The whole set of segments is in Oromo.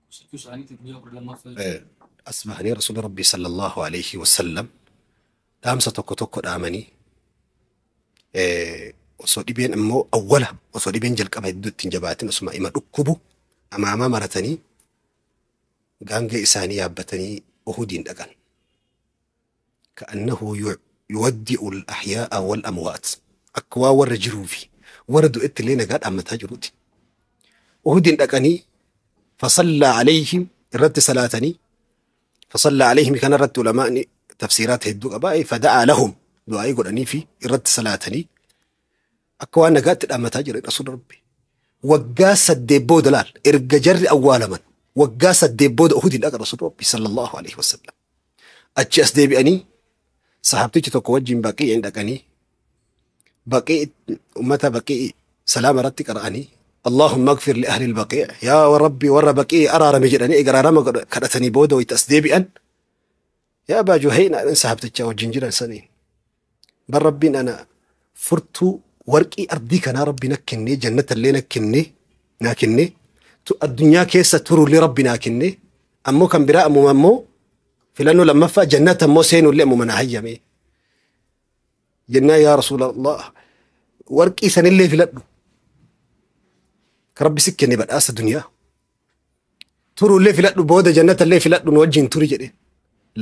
Dhukkubsachuu isaaniitii guyyaa 12ffaa. As bahanii Rasuula Rabbii sallallahu alaihi wasallam dhaamsa tokko tokko dhaamanii, osoo dhibeen immoo awwala osoo dhibeen jalqaba hedduu ittiin jabaatin osuma ima dhukkubu amaamaa maratanii gaangee isaanii yaabbatanii Uhudiin dhaqan. Ka'annahu yuwaddi'u al-ahyaa'a wal amwaat. Akka waan warra jiruu fi warra du'etti illee nagaa dhaammataa jiruuti. Uhudiin dhaqanii fasallaa alayhim irratti salaatanii, fasallaa alayhim kana irratti ulamaa'ni tafsiiraata hedduu qaba. Fada'aa lahum du'aa'ii godhanii fi irratti salaatanii akka waan nagaatti dhaammataa jiran Rasuula Rabbi. Waggaa 8 booda laal erga jarri awwaalaman waggaa 8 booda Uhudiin dhaqan Rasuula Rabbi sallallahu alaihi wasallam. Achi as deebi'anii sahaabtichi tokko wajjin Baqii'in dhaqanii Baqii ummata Baqii salaama irratti qara'anii Allahumma agfir li ahli al-Baqii yaa Rabbi warra Baqii araarame jedhanii eega araarama kadhatanii booda wayita as deebi'an yaa Abaa Juhayna sahaabticha wajjin jiran saniin bar Rabbiin ana furtuu warqii ardii kanaa Rabbi na kennee jannata illee na kennee naa kennee addunyaa keessa turullee Rabbi naa kennee ammoo kan biraa ammuma ammoo filannoo lammaffaa jannata ammoo seenullee ammuma naa hayyame jennaan yaa Rasuulallah warqii sanillee filadhu ka Rabbi si kenne badhaasa duniyaa turullee filadhu booda jannata illee filadhu nu wajjin turi jedhe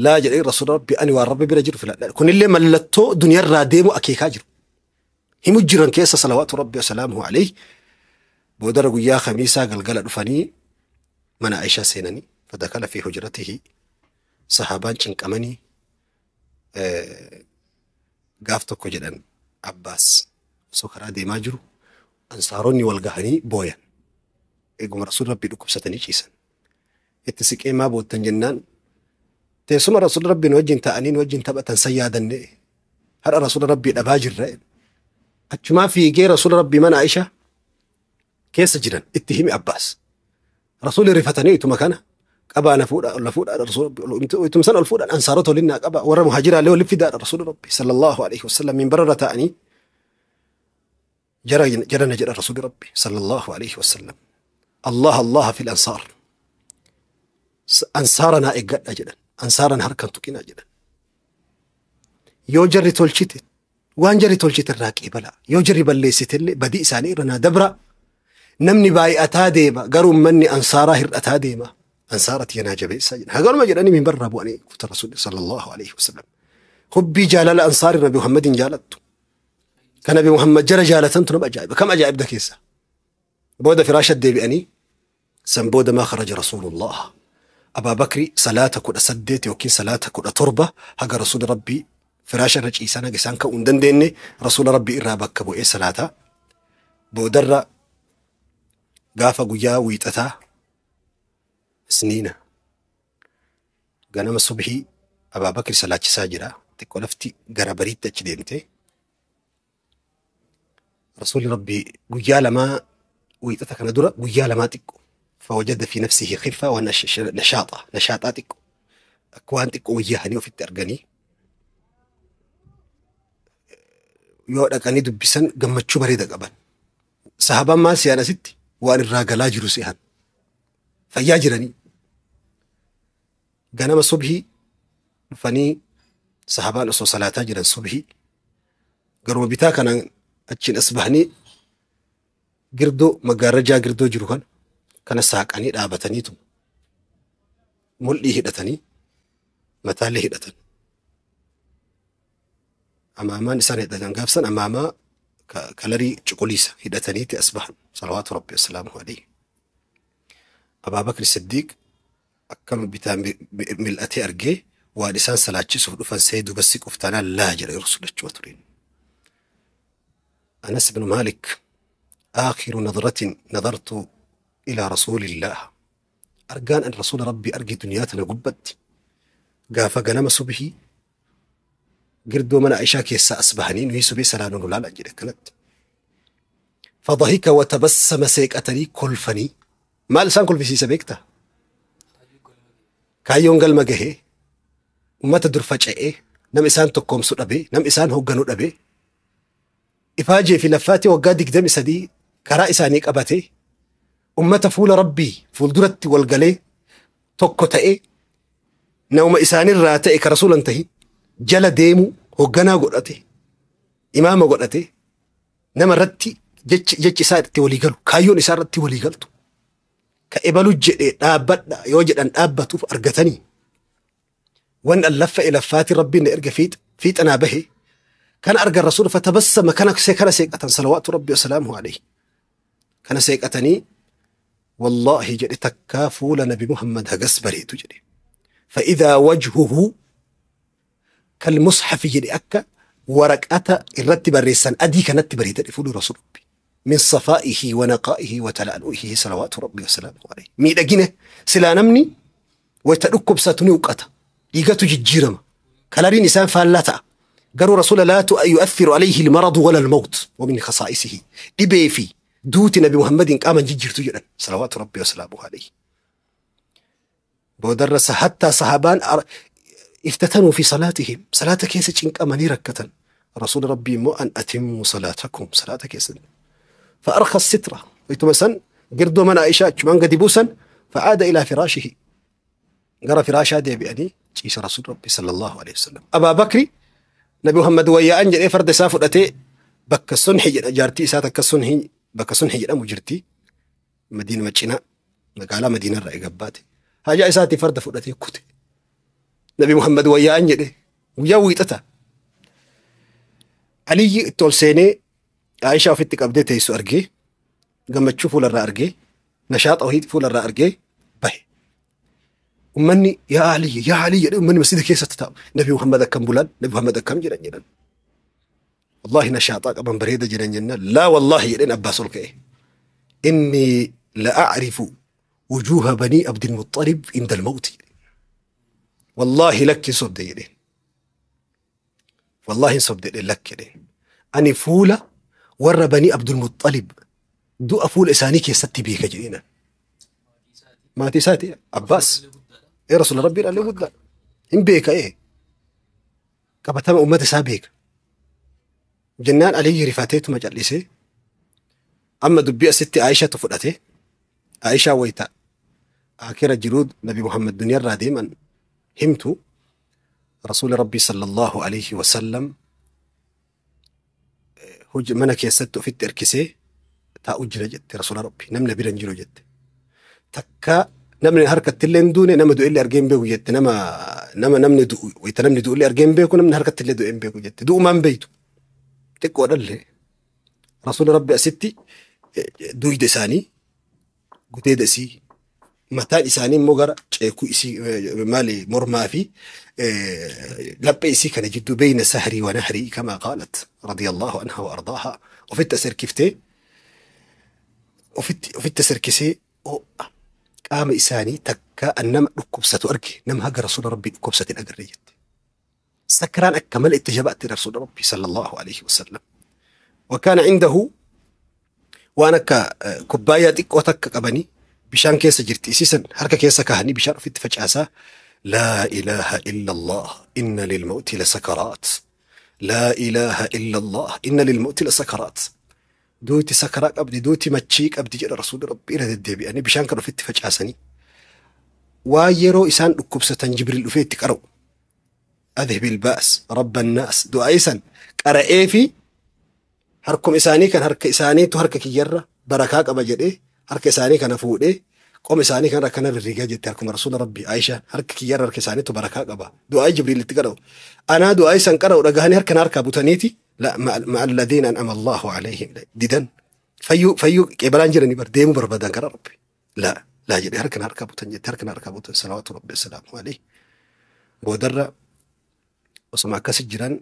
laa jedhee Rasuula Rabbi ani waan Rabbi bira jiru filadha kunillee mallattoo duniyaarraa deemu akeekaa jiru himu jiran keessa salawaatu Rabbi wasalaamuhu alayhi boodara guyyaa khamiisaa galgala dhufanii mana Aishaa seenanii fadakala fi hujratihi sahaabaan cinqamanii gaaf tokko jedhan Abbaas osoo karaa deemaa jiru ansaaronni wal gahanii booyan eeguma Rasuula Rabbii dhukkubsatanii ciisan itti siqee maa boottan jennaan teessuma Rasuula Rabbii nu wajjin taa'anii nu wajjin taphatan san yaadanne har'a Rasuula Rabbii dhabaa jirra achumaa fiigee Rasuula Rabbii mana Aishaa keessa jiran itti himi Abbaas Rasuulli rifatanii ituma kana qabaa na fuudha ol na fuudha Rasuula Rabbii ituma san ol fuudhan ansaarota waliin naa qaba warra muhaajiraallee waliin fidaadha Rasuula Rabbii sallallahu alaihi wasallam minbararra taa'anii jara na jedha Rasuulli Rabbii sallallahu alaihi wasallam Allah Allah fil ansaar ansaara naa eeggadha jedhan ansaara na harkaan tuqinaa jedhan yoo jarri tolchite waan jarri tolchite irraa qeebalaa yoo jarri balleessite illee badii isaanii irra naa dabra namni baay'ataa deema garuu manni ansaaraa hir'ataa deema ansaaratti yanaa jabeessaa jedhan hagaruma jedhanii minbarraa bu'anii kuta Rasuulli sallallahu alaihi wasallam hubbii jaalala ansaari Nabi Muhammadin jaalattu kan Nabi Muhammad jara jaalatantu nama ajaa'iba kam ajaa'ibda keessa booda firaasha deebi'anii san booda maa kharaja Rasuulullah Abaa Bakri salaata 18 yookiin salaata 17 haga Rasuula Rabbii firaasha irra ciisan haga isaan ka'uu hin dandeenye Rasuula Rabbii irraa bakka bu'ee salaata boodarra gaafa guyyaa wiixataa isniina ganama subhii Abaa Bakri salaachisaa jira xiqqoo lafti gara bariitti achi deemte Rasuulli Rabbii guyyaa lamaa wiixata kana dura guyyaa lamaa xiqqoo fawajada fi nafsihi khiffa wa nashaata nashaaxaa xiqqoo akka waan xiqqoo wayyaahanii ofitti arganii yoo dhaqanii dubbisan gammachuu bareeda qaban. Sahabaan maal si'an asitti waan irraa galaa jiru si'an fayyaa jiranii ganama subhii dhufanii sahabaan osoo salaataa jiran subhii garuma bitaa kanaan achiin as bahanii girdoo maggaarrajaa girdoo jiru kana saaqanii dhaabataniitu mul'ii hidhatanii mataallee hidhatan. Amaamaan isaan hidhatan gaafsan amaamaa kalarii cuquliisa hidhataniiti as bahan salawaatu Rabbi wasalaamuhu alayhi. Abaa Bakri Siddiiq akkama bitaa mil'atee argee waan isaan salaachisuuf dhufan see duba siquuf taanaan laa jedhe Rasuulachuma tureen. Anas ibn Maalik aakhiru nadratin nadartu ilaa Rasuulillah argaan an Rasuula Rabbii arge duniyaa tana gubbatti gaafa ganama subhii girdoo mana Aishaa keessaa as bahanii nuyi subii salaanuu nu laalan jedhe akkanatti. Fadahika wa tabassama seeqatanii kolfanii maal isaan kolfisiisa beektaa? Kaayyoon galma gahee ummata dur faca'ee nama isaan tokkoomsu dhabee nama isaan hoogganu dhabee ifaajee fi laffaatii waggaa 23 karaa isaanii qabatee ummata fuula Rabbii fuulduratti wal galee Tokko ta'e nama isaanirraa ta'e ka rasuulan tahin jala deemu hoogganaa godhate imaama godhate nama irratti jechi isaa itti walii galu kaayyoon isaa irratti walii galtu ka ebalu jedhe dhaabbadha yoo jedhan dhaabbatuuf argatanii wan an laffa ilaffaati rabbiin na erga fiixanaa bahe kana argan rasuula fatabassama kana seeqatan salawaatu rabbi wasalaamuhu alayhi kana seeqatanii والله جد تكافو لنبي محمد هجس بريتو جد فإذا وجهه كالمصحف جد أكا ورقة الرتب الرسان أدي كانت بريدة فول رسول ربي من صفائه ونقائه وتلألؤه صلوات ربي وسلامه عليه ميدقينه سلا نمني ويتدكب ساتني وقتا ليقاتو ججيرما كلارين إنسان فالتا قالوا رسول لا يؤثر عليه المرض ولا الموت ومن خصائصه إبي في دوت نبي محمد قام ججرتو جدا صلوات ربي وسلامه عليه بودرس حتى صحابان افتتنوا في صلاتهم صلاة كيسة أماني ركة رسول ربي مو أن أتموا صلاتكم صلاة كيسة فأرخى السترة ويتمسن قردوا من عائشة من قد بوسا فعاد إلى فراشه قرأ فراشة دي بأني جيس رسول ربي صلى الله عليه وسلم. أبا بكر نبي محمد ويا أنجل إيه فرد سافر أتي بك الصنحي جارتي ساتك الصنحي بك الصنحي مجرتي مدينة مجينة مقالة مدينة رأي قباتي هاجا إساتي فرد فرد كتي نبي محمد ويا أنجل ويا ويتتا علي تولسيني عائشة وفتك أبديت يسو أرجي قام تشوفوا للرا أرجي نشاط أو هي فول للرا أرجي به أمني يا علي يا علي أمني مسجد كيسة تتاب نبي محمد كم بلان نبي محمد كم جنان جنان والله نشاطك أبن بريدة جنان جنان لا والله يلين أباس الكيه إني لأعرف وجوه بني عبد المطلب عند الموت والله لك صبد يلين والله صبد لك يلين أني فولة ور بني عبد المطلب دو أفول إسانيك يستي بيك جنينا ما تساتي عباس إيه رسول ربي قال له لا إن بيك إيه كبتم أمتي سابيك جنان علي رفاتيت مجلسي أما دبي ستي عائشة تفلته عائشة ويتا آخر جلود نبي محمد دنيا راديما همتو رسول ربي صلى الله عليه وسلم هج منك يست في التركسي تا أجر جت رسول ربي نمنا بيرنجلو جت تكا نمنا هركة اللي دوني نما دو اللي أرجين بيو جت نما نما نمنا دو ويتنمني دو اللي أرجين بيو نمنا هركة اللي دو إم بيو جت دو ما بيتو تكو اللي رسول ربي أستي دوي دساني قتي دسي متى إساني مجرى كو إسي مالي مرما في لبي إسي كان جد بين سهري ونهري كما قالت رضي الله عنها وأرضاها وفي التسر كفتي وفي التسر كسي قام إساني تكا أنما ركبسة أركي نم هجر رسول ربي ركبسة أجريت سكران أكمل اتجابات رسول ربي صلى الله عليه وسلم وكان عنده وأنا كباية وتك قبني بشان كيسة جرتي سيسن حركة كيسة كهني بشان في فجأة لا إله إلا الله إن للموت لسكرات لا إله إلا الله إن للموت لسكرات دوتي سكرات أبدي دوتي متشيك أبدي جرى رسول ربي إلى الدبي يعني بشان كانوا في فجأة سني ويرو إسان ركبسة جبريل وفيت كرو أذهب البأس رب الناس دعاء قرأ في هركم إساني كان هرك إساني تو هرك كيجرة بركاك أبجده هرك إساني كان فوده قوم إساني كان ركنا الرجال جت هركم رسول ربي عائشة هرك كيجرة هرك إساني تو بركاك أبا دعاء جبريل تقرأ أنا دعاء سنقرأ رجعني هرك نارك أبو تنيتي لا مع الذين أنعم الله عليهم ديدن فيو فيو كبران جرني بر ديمو بربدان كرا ربي لا لا جري هرك نارك أبو تنيتي هرك نارك أبو تن صلوات ربي السلام عليه بودرة وسمع كاس الجيران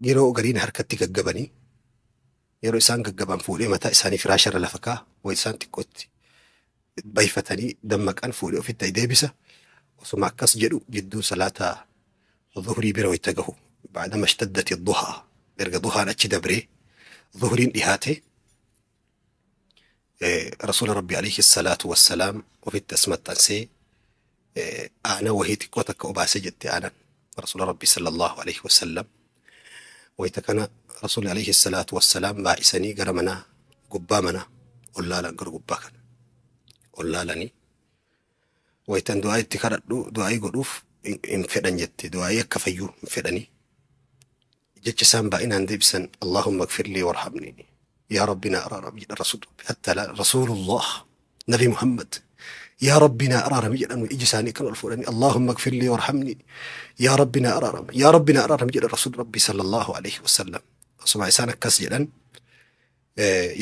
yeroo gariin harkatti gaggabanii yeroo isaan gaggaban fuudhee mataa isaanii firaasharra lafa kaa'a way isaan xiqqootti bayfatanii dammaqan fuudhee ofitti deebisa osuma akkas jedhu jidduu salaata zuhurii bira wayita gahu bacdama ishtaddat duhaa erga duhaan achi dabree zuhuriin dhihaate rasuula rabbi alayhi salaatu wassalaam ofitti as maxxansee aanan wahii xiqqoo takka obaasee jette aanan rasuula rabbi sallallahu alayhi wasallam ويتكنا رسول عليه الصلاة والسلام باعسني قرمنا قبامنا قلالا قر قباكنا قلالني Waytan du'aa itti kadhadhu du'aa'ii godhuuf hin fedhan jette du'aa'ii akka fayyuu hin fedhanii. Jecha isaan baay'inaan deebisan Allahumma ighfirlii warhamnii yaa Rabbi na araarami jedha Rasuul Rabbi hatta Rasuulullah Nabi Muhammad yaa Rabbi na araarami jedhan ija isaanii kan ol fuudhanii Allahumma ighfirlii warhamnii yaa Rabbi na araarami yaa Rabbi na araarami jedha Rasuul Rabbi sallallahu alaihi wasallam. Osuma isaan akkas jedhan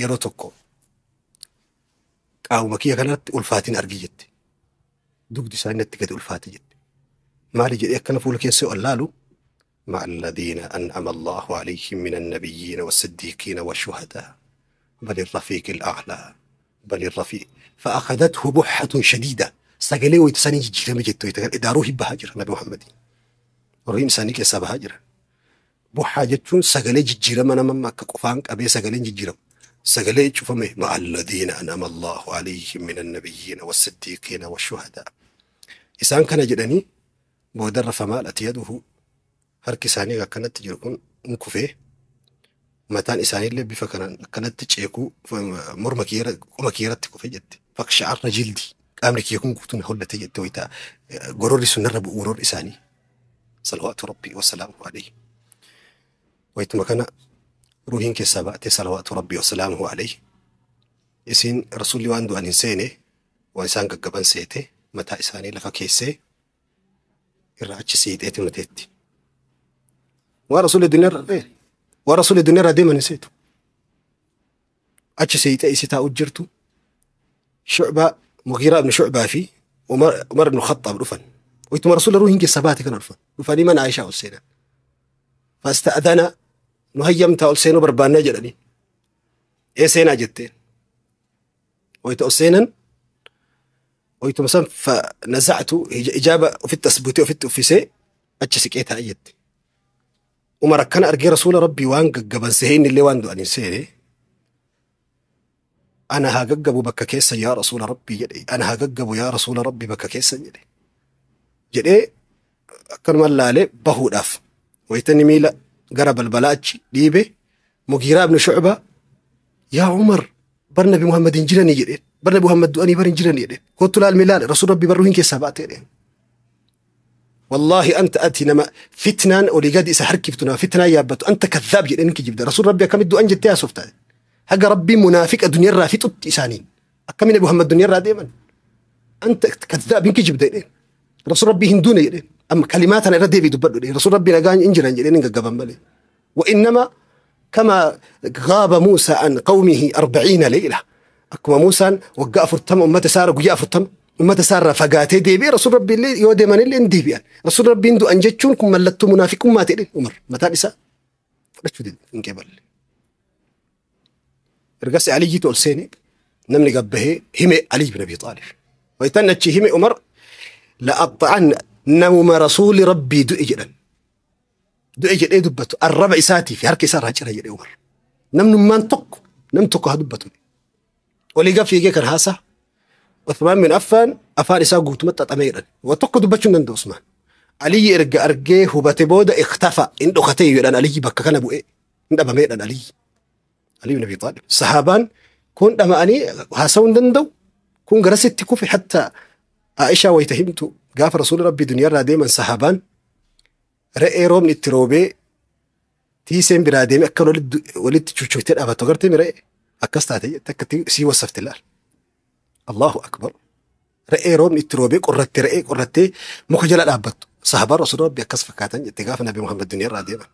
yeroo tokko qaamuma kiyya kanatti ulfaatiin argi jette. Dugdi isaanii natti gadi ulfaate jette. Maali jedhee akkana fuula keessa yoo allaalu مع الذين أنعم الله عليهم من النبيين والصديقين والشهداء بل الرفيق الأعلى بل الرفيق فأخذته بحة شديدة سجلي ويتساني جيرم جتو إداروه بهاجر نبي محمد روحين ساني كيسا بهاجر بحة جتون سجلي جيرم أنا مما كقفانك أبي سجلي جيرم سجلي شوفمي مع الذين أنعم الله عليهم من النبيين والصديقين والشهداء إسان كان جدني بودر فمالت يده harki isaanii akkanatti jiru kun hin kufee mataan isaaniillee bifa kanaan akkanatti ceekuu morma kiyya qoma kiyyaratti kufee jette. Faqsha'arra jildi qaamni kiyya kun guutuun hollate jette wayitaa gororri sun narra bu'u gororri isaanii. Salawaatu Rabbii wasalaamuhu alayhi. Wayituma kana ruuhiin keessaa baatee salawaatu Rabbii wasalaamuhu alayhi. Isiin rasuulli waan du'an hin seene waan isaan gaggaban seete mataa isaanii lafa keessee irraa achi siixeeti mateetti. ورسول الدنيا ورسول الدنيا دائما نسيته أتش سيتي سيتا أجرته شعبة مغيرة بن شعبة في عمر بن الخطاب رفن ويتم رسول روح إنك سباتي كان رفن رفني من عائشة ألسينا فاستأذن نهيم تا ألسينا بربانا جلني إيه سينا جتين ويت ألسينا ويتم سم فنزعت إجابة في التثبوت وفي التوفيسي أتش سكيتها أيت Umar akkana argee rasuula rabbii waan gaggaban sehee inni illee waan du'an hin seene ana haa gaggabu bakka keessa yaa rasuula rabbii jedhe ana haa gaggabu yaa rasuula rabbii bakka keessa jedhe jedhee akkanuma laalee bahuudhaaf wayitani miila gara balbalaa achi dhiibe Mugiiraa ibn Shucbaa yaa Umar bar Nabi Muhammad hin jiranii jedheen bar Nabi Muhammad du'anii bar hin jiranii jedheen kottu laal milaale rasuula rabbii barruu hin keessaa baate jedheen. والله أنت أتي نما فتنان أولي قد إسا حركفتنا فتنة يابتو أنت كذاب جدا جبدا رسول ربي كم دو أنجت يا سفتا حق ربي منافق الدنيا رافت إسانين أكم نبي محمد الدنيا را دائما أنت كذاب إنك جبدا رسول ربي هندوني جدا أما كلمات أنا ردي بيدبر رسول ربي لقاني إنجل إنجل إنك قبل ملي وإنما كما غاب موسى عن قومه 40 ليلة أكما موسى وقع فرتم أمته سارة وقع فرتم ummata isaarraa fagaatee deebi'ee rasuul rabbi illee yoo deeman illee hin deebi'an. Rasuul rabbiin du'an jechuun kun mallattoo munaafiqummaa ta'e Umar mataan isaa fudhachuu dide hin qeeballe. Ergas Aliyyiitu ol seene namni gabbahee hime Ali ibn Abi Xaalib. Wayitaan achi hime Umar la'axxa'an namuma rasuuli rabbii du'e jedhan. Du'e jedhee dubbatu arraba isaatii fi harka isaa irraa cira jedhe Umar. Namnummaan tokko nam tokko haa dubbatu. Olii gad fiigee kan haasaa عثمان بن عفان أفان إساء قوت متى أميرا وتقد بتشون عند عثمان علي إرجع أرجع هو بتبودا اختفى إن أختي أنا علي بك كان أبو إيه إن أبا ميرا علي علي بن أبي طالب صحابان كون أما أني هاسون دندو كون جرست تكوفي حتى عائشة ويتهمتو قاف رسول ربي دنيا را دائما صحابان رأي روم التروبي تيسين براديم أكل ولد تشوتين أبا تقرتي مرأي أكستاتي تكتي سي وصفت الله الله أكبر رأي روم التروبي قررت رأي قررت مخجل الأبد صحابة رسول ربي أكس فكاتن يتقاف نبي محمد الدنيا راديما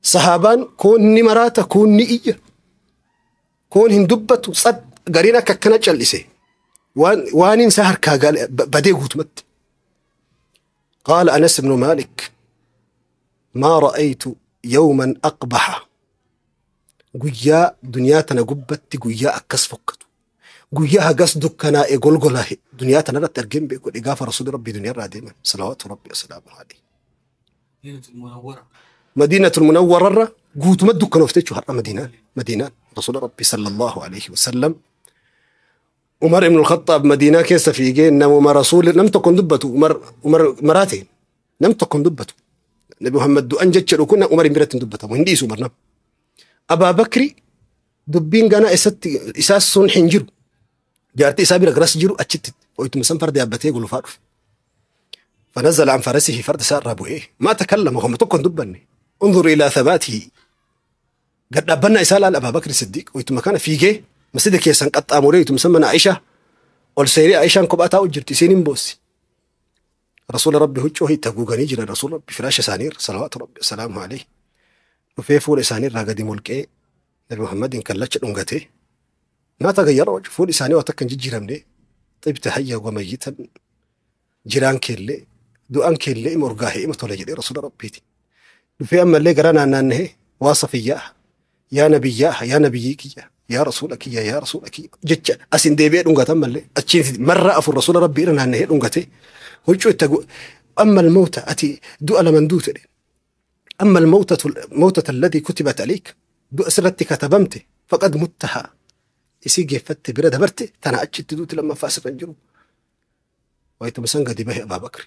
صحابان كون نمراتا كون نئية كون هندبت صد قرينا ككنا جلسي وان سهر كاقال بدي قوتمت قال أنس بن مالك ما رأيت يوما أقبح قيا دنياتنا قبت قيا أكس فكتو guyyaa hagas dukkanaa'e golgolaahe duniyaa tanarratti argeen beeku gaafa rasuulli rabbii duniyaarraa deeman salawaatu rabbi wasalaamu alayhi. Madiinatul Munawwararra guutuma dukkanoofte jechuudha har'a Madiinaan Madiinaan rasuula rabbii sallallahu alayhi wasallam Umar ibn al-Khattaab Madiinaa keessa fiigee namuma rasuulli nam tokko hin dubbatu Umar Umar maraateen nam tokko hin dubbatu Nabi Muhammad du'an jecha kun Umar hin biratti hin dubbatamu hin dhiisu Umar nam Abaa Bakri dubbiin ganaa isatti isaas sun hin jiru. Jaartii isaa bira garas jiru achitti waytuma san farda yaabbatee gulufaa dhufe. فنزل عن فرسه فرد سار أبوه ما تكلم وهم تكن دبني انظر إلى ثباته قد أبنا إسال على أبا بكر الصديق ويتم كان في جه مسجد كيسان قد أموري ويتم عائشة والسيري عائشة كبأتها وجرتي سينين بوسي رسول ربي هجو هي تقوغني جرى رسول ربي فراش سانير صلوات ربي سلامه عليه وفي فول سانير راقدي ملكي نبي محمد إن كلتش أنغتي ما تغير وجه فول ساني وتكن جيرمني طيب تهيا وميتا جيران كيلي du'aan keellee ima urgaahee ima tola jedhee rasuula rabbiiti. Dhufee ammallee gara naanna'ee waa safiyyaa yaa nabiyyaa yaa nabiyyii kiyya yaa rasuula kiyya yaa rasuula kiyya jecha asin deebi'ee dhungatan mallee achiin marra afur rasuula rabbii irra naanna'ee dhungate huccuu itti amma almawta ati du'a laman duute amma almawtata alladhi kutibat alayk du'a sirratti katabamte faqad muttaha isii geeffatte bira dabarte tana achitti duuti lammaffaa sirra hin jiru. Wayituma san gadi bahe Abaa Bakri.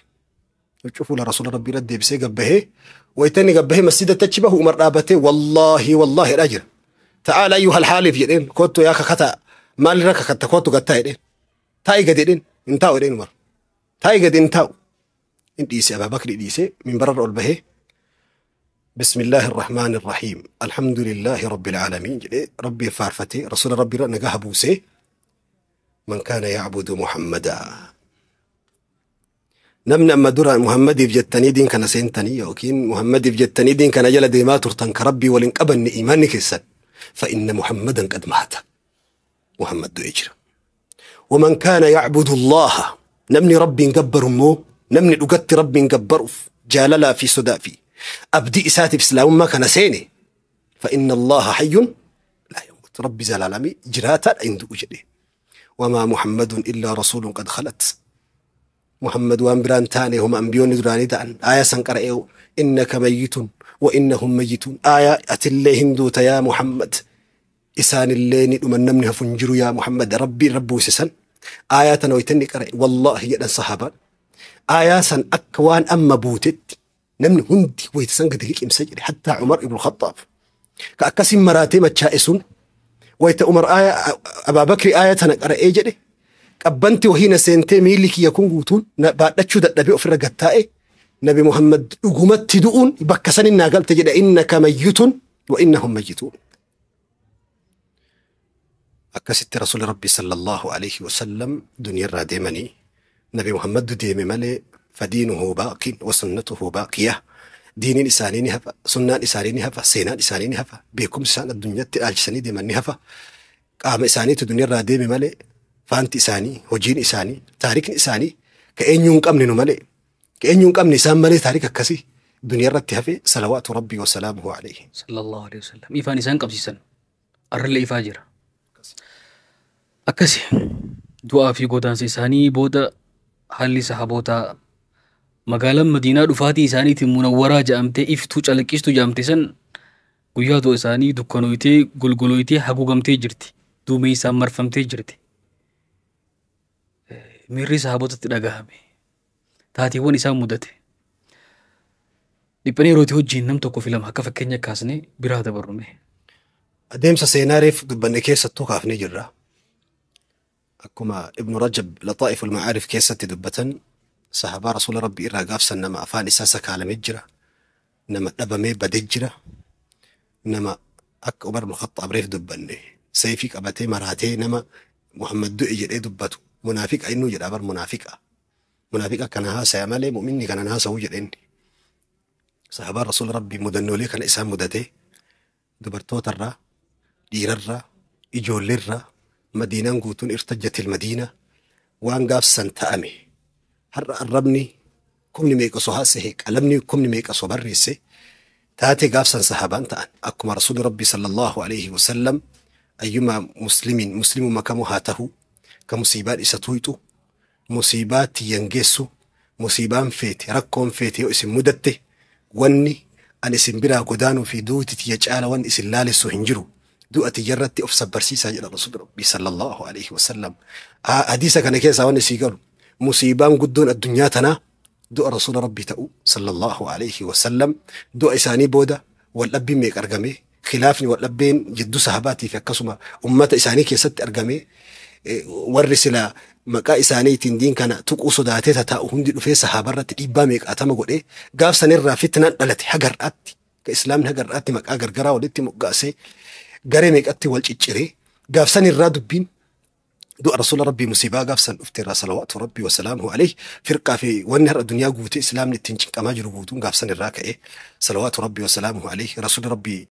وشوفوا لرسول ربي رد بسي قبه ويتني قبه مسجد تشبه عمر رابته والله والله الأجر تعال أيها الحالف يدين كنت يا كختا ما لك كختا كنت قتا يدين تاي قدين انتاو يدين عمر تاي قدين انتاو انت إيسي أبا بكر إيسي من برر به بسم الله الرحمن الرحيم الحمد لله رب العالمين ربي فارفتي رسول ربي رأنا بوسي من كان يعبد محمدا Namni amma dura Muhammadiif jettanii diin kana seentanii yookiin Muhammadiif jettanii diin kana jala deemaa turtan ka Rabbii waliin qabanne imaanni keessan فإن محمدا قد مات محمد du'ee jira. ومن كان يعبد الله namni Rabbiin gabbaru immoo namni dhugatti Rabbiin gabbaruuf jaalalaa fi sodaa fi abdii isaatiif islaamummaa kana seene فإن الله حي لا يموت Rabbi zalaalamii jiraataadha hin du'u jedhe. وما محمد إلا رسول قد خلت محمد وان بران تاني هم أنبيون دراني دان آية سنقرأ إنك ميت وإنهم ميتون آية أتلي هندوت يا محمد إسان اللي ندم نمنها فنجر يا محمد ربي ربو سسن آية ويتني قرأ والله يدن صحابة آية سن أكوان أما بوتت نمن هندي ويتسن قد مسجل حتى عمر بن الخطاب كأكسم مراتي متشائسون ويت عمر آية أبا بكر آية تنقرأ إيجري qabbanti wahiina seentee miilli kiyya kun guutuun baadhachuu dadhabee ofirra gattaa'e nabi Muhammad dhugumatti du'uun bakka sanin naa galte jedha innaka mayyitun wa innahum mayyituun. Akkasitti rasuulli rabbi sallallahu alayhi wasallam duniyaarraa deemanii nabi Muhammad deeme malee fadiinuhu baaqin wa sunnatuhu baaqiyah diiniin isaanii ni hafa sunnaan isaanii ni hafa seenaan isaanii ni hafa beekumsi isaan addunyaatti dhaalchisanii deeman ni hafa qaama isaaniitu duniyaarraa deeme malee faanti isaanii hojiin isaanii taarikni isaanii ka eenyuu hin qabne nu malee ka eenyuu hin qabne isaan malee taarika akkasii duniyaa irratti hafe salawaatu rabbii wasalaamuhu alayhi. Sallallahu alayhi wasallam. Ifaan isaan qabsiisan arrallee ifaa jira. Akkasi du'aa fi godaansa isaanii booda haalli sahabootaa magaalaan Madiinaa dhufaatii isaaniitiin munawwaraa jedhamtee iftuu calaqqistu jedhamte san guyyaa du'a isaanii dukkanoytee golgoloytee haguugamtee jirti. Duumee isaan marfamtee jirti. Miirri sahabootatti dhagahame. Taateewwan isaan mudate. Dhiphanii yerootii hojiin nam tokko filama akka fakkeenya kaasnee biraa dabarrume. Adeemsa seenaa reef dubbanne keessattuu kaafnee jirra. Akkuma Ibnu Rajab Laxaa'if al-Ma'aarif keessatti dubbatan sahabaa rasuula rabbii irraa gaafsan nama afaan isaa sakaalamee jira. Nama dhabamee badee jira. Nama akka Umar ibn Khattaab reef dubbanne sayfii qabatee maraatee nama Muhammad du'e jedhee dubbatu. منافق إنه جد أبر منافقة منافقة كان هاسا مالي مؤمني كان هاسا وجد إني صحابة رسول ربي مدنولي كان إسام مدته دبرتو ترى ديررة إجولرة مدينة قوتون ارتجت المدينة وان قاف سنتأمي هر قربني كمني ميك هاسه قلمني كمني ميك بريسي تاتي قاف سن صحابان تأن أكما رسول ربي صلى الله عليه وسلم أيما مسلم مسلم مكامهاته كمصيبات إساتويتو مصيبات ينجسو مصيبان فيتي ركون فيتي اسم مدته وني أن اسم برا قدانو في دوتي يجعل وان اسم لالسو هنجرو دوتي جرتي أفسد برسيسا إلى رسول ربي صلى الله عليه وسلم حديثة كان كيسا وان سيقالو مصيبان قدون الدنيا تنا دو رسول ربي تأو صلى الله عليه وسلم دو إساني بودا والأبي ميك أرقمي خلافني والأبين جدو صحاباتي في كسمة أمة إساني كيست أرقمي Warri silaa maqaa isaaniitiin diin kana tuquu sodaatee tataa'u hundi dhufee sahaabarratti dhiibbaa meeqaatama godhee gaaf sanirraa fitnaan dhalate hagar'aatti ka islaamni hagar'aatti maqaa gargaraa walitti moggaasee garee meeqatti wal cicciree gaaf sanirraa dubbiin du'a rasuula rabbii musiibaa gaaf san dhufte irraa salawaatu rabbii wasalaamuhu alayhi firqaa fi wanni har'a duniyaa guutee islaamni ittiin cinqamaa jiru guutuun gaaf san irraa ka'ee salawaatu rabbii wasalaamuhu alayhi rasuula rabbii.